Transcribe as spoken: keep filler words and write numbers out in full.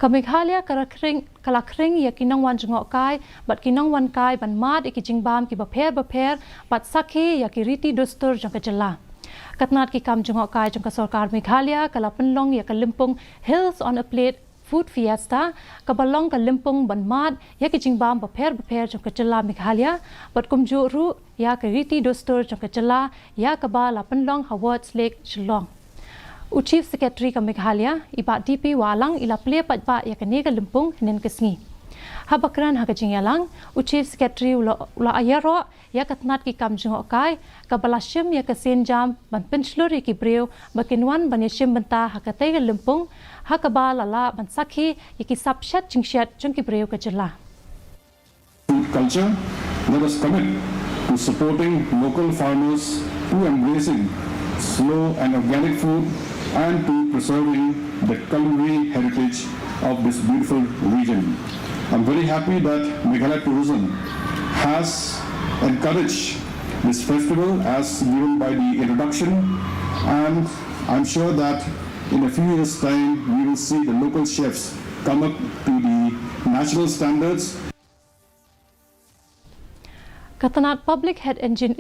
Ka Meghalaya ka la khring, ka la khring ïa ki nongwan jngohkai bad ki nongwan kai ban mad ïa ki jingbam kiba pher bapher bad sakhi ïa ki riti dustur jong ka jylla. Ka tnat ki kam jngohkai jong ka sorkar Meghalaya ka la pynlong ïa ka lympung Hills on a Plate Food Fiesta, kaba long ka lympung ban mad ïa ki jingbam bapher bapher jong ka jylla Meghalaya bad kumjuh ruh ïa ka riti dustur jong ka jylla, ïa kaba la pynlong ha Ward's Lake, Shillong. U Chief Secretary ka Meghalaya, i Bah D P Wahlang, i la plie paidbah ïa kane ka lympung hynnin ka sngi. Haba kren ha ka jingïalang, u Chief Secretary u la, u la ïaroh ïa ka tnat ki kam jngohkai kaba la shim ïa ka sienjam ban pynshlur ïa ki briew ba kin wan ban ïashim bynta ha katei ka lympung, ha kaba la lah ban sakhi ïa ki sap shet jingshet jong ki briew ka jylla. Food culture, let us commit to supporting local farmers, to embracing slow and organic food, and to preserving the culinary heritage of this beautiful region. I'm very happy that Meghalaya Tourism has encouraged this festival as given by the introduction, and I'm sure that in a few years' time we will see the local chefs come up to the national standards. Ka tnat Public Health Engineering